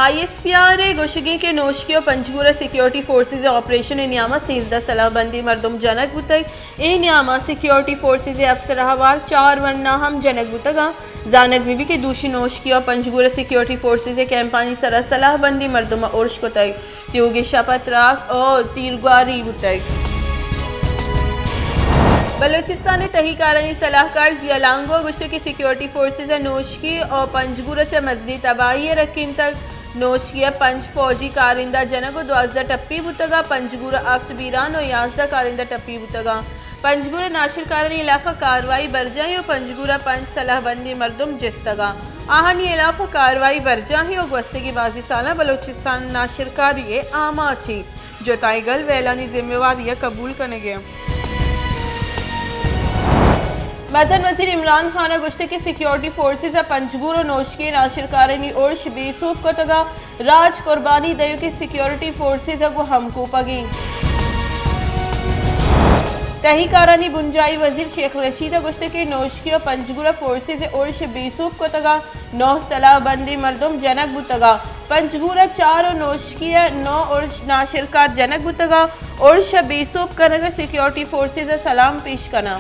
I S P R ءِ گوشگ اِنت کہ نوشکی ءُ پنجگور ءَ سیکیورٹی فورسز ءِ آپریشن ءِ نیام ءَ سیزدہ سلاہ بندی مردم جنگ بوتگ۔ اے نیام ءَ سیکیورٹی فورسز ءِ افسر ءُ ہوار چار ورنا ہم جنگ بوتگ اَنت۔ زانگ بہ بیت کہ دوشی نوشکی ءُ پنجگور ءَ سیکیورٹی فورسز ءِ کیمپانی سر ءَ سلاہ بندی مردم ءَ ارش کتگ۔ تیوگیں شپ ءَ تراک ءُ تیرگواری بوتگ۔ بلوچستان ءِ تہی کارانی سلاہکار ضیاء لانگو ءَ گوشتگ کہ سیکیورٹی فورسز ءَ نوشکی ءُ پنجگور ءَ چہ مزنیں تباہی ءَ رکینتگ۔ نوشکی ءَ پنچ فوجی کارندہ جنگ ءُ دوازدہ ٹپی بوتگ ءُ پنجگور ءَ ہفت بیران ءُ یازدہ کارندہ ٹپی بوتگ اَنت۔ پنجگور ءَ ناشرکارانی ہلاف ءَ کاروائی برجاہ اِنت ءُ پنجگور ءَ پنچ سلاہ بندیں مردم جستگ اَنت۔ آہانی ہلاف ءَ کاروائی برجاہ اِنت ءُ گوستگیں بازیں سالاں بلوچستان ناشرکاری ءِ آماچ اِنت۔ جتائیں گل ویلانی ذمہ واری ءَ قبول کنگ ءَ اِنت۔ مزن وزیر عمران خان ءَ گوشتگ کہ سیکیورٹی فورسز ءَ پنجگور ءُ نوشکی ءِ ناشرکارانی ارش بے سوب کتگ ءُ راج قربانی دئیوکیں سیکیورٹی فورسز ءَ گوں ہمکوپگ اِنت۔ تہی کارانی بنجاہی وزیر شیخ رشید ءَ گوشتگ کہ نوشکی ءُ پنجگور ءَ فورسز ءِ ارش بے سوب کتگ ءُ نو سلاہ بندیں مردم جنگ بوتگ ءُ پنجگور ءَ چار ءُ نوشکی ءَ نو ارش ناشرکار جنگ بوتگ ءُ ارش ءَ بے سوب کنگ ءَ سیکیورٹی فورسز ءَ سلام پیش کناں۔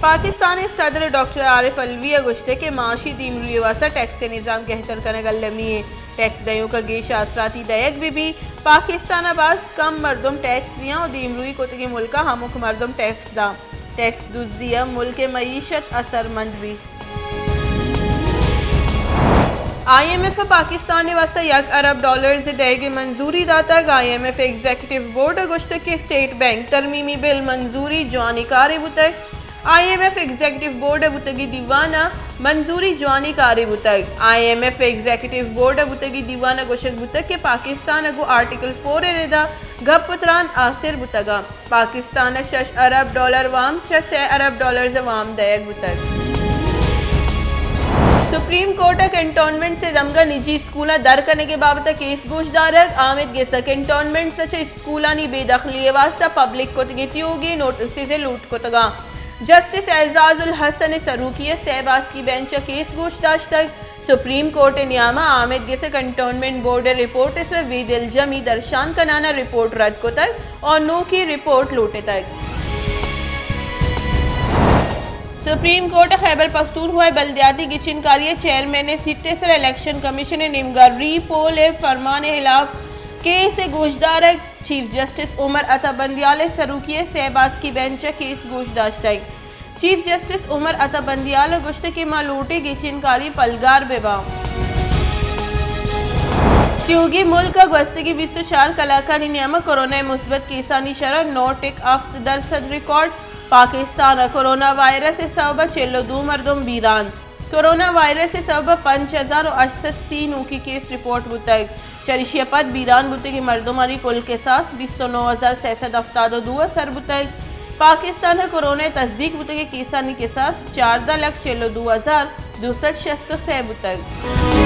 پاکستان ءِ صدر ڈاکٹر عارف علوی ءَ گوشتگ کہ معاشی دیمروئی ءِ واستہ ٹیکس ءِ نظام گہتر کنگ المی اِنت۔ ٹیکس دئیوک ءَ گیش آسراتی دئیگ بہ بیت۔ پاکستان ءَ باز کم مردم ٹیکس دیاں ءُ دیمروئی کتگیں ملک ءَ ہمک مردم ٹیکس داں۔ ٹیکس دزی ءَ ملک ءِ معیشت اثرمند بیت۔ آئی ایم ایف ءَ پاکستان ءِ واستہ یک ارب ڈالرز ءِ دئیگ ءِ منظوری داتگ۔ I M F executive board ءَ گوشتگ کہ اسٹیٹ بینک ترمیمی بل منظوری جوانیں کارے بوتگ۔ I M F executive board ءَ بوتگی دیوان ءَ منظوری جوانیں کارے بوتگ۔ I M F executive board ءَ بوتگی دیوان ءَ گوشگ بوتگ کہ پاکستان ءَ گوں آرٹیکل فور ءِ ردا گپ ءُ تران آسر بوتگ اَنت۔ پاکستان ءَ شش ارب ڈالر وام چہ سئے ارب ڈالرز ءَ وام دئیگ بوتگ۔ سپریم کورٹ ءَ کنٹونمنٹس ءِ دمگ ءَ نجی اسکولاں در کنگ ءِ بابت ءَ کیس گوشدارگ، آمید گس ءَ کنٹونمنٹس ءَ چہ اسکولانی بے دخلی ءِ واستہ پبلک کتگیں تیوگیں نوٹسز ءِ لوٹ کتگ اَنت۔ جسٹس اعزاز الحسن ءِ سروکی ءَ سئے باسکی بینچ ءَ کیس گوش داشتگ۔ سپریم کورٹ ءِ نیام ءَ آمید گس ءَ کنٹونمنٹ بورڈ ءِ رپورٹ ءِ سر ءَ بے دلجمی درشان کنان ءَ رپورٹ رد کتگ ءُ نوکیں رپورٹ لوٹتگ۔ سپریم کورٹ ءَ خیبر پختونخوا ءِ بلدیاتی گچین کاری ءِ چیئرمین ءِ سیٹ ءِ سر ءَ الیکشن کمیشن ءِ نیمگ ءَ ری پول ءِ فرمان ءِ ہلاپ کیس ءِ گوشدارگ چیف جسٹس عمر عطا بندیال ءِ سروکی ءِ سئے باسکی بینچ ءَ کیس گوش داشتگ۔ چیف جسٹس عمر عطا بندیال ءَ گوشتگ کہ ما لوٹیں گچین کاری پلگار بہ باں۔ تیوگیں ملک ءَ گوستگیں بیست ءُ چار کلاکانی نیام ءَ کرونا ءِ مثبت کیسانی شرح نو ٹک ہفت درسد ریکارڈ، پاکستان ءَ کرونا وائرس ءِ سبب ءَ چل ءُ دو مردم بیران۔ کرونا وائرس ءِ سبب ءَ پنچ ہزار ءُ ہشت سد سی نوکیں کیس رپورٹ بوتگ۔ چریشی ءَ پد بیران بوتگیں مردمانی کل کساس بیست ءُ نو ہزار سئے سد ہفتاد ءُ دو ءَ سر بوتگ۔ پاکستان ءَ کرونا ءِ تصدیق بوتگیں کیسانی کساس چاردہ لکھ چل ءُ دو ہزار دو سد شست ءُ سئے بوتگ۔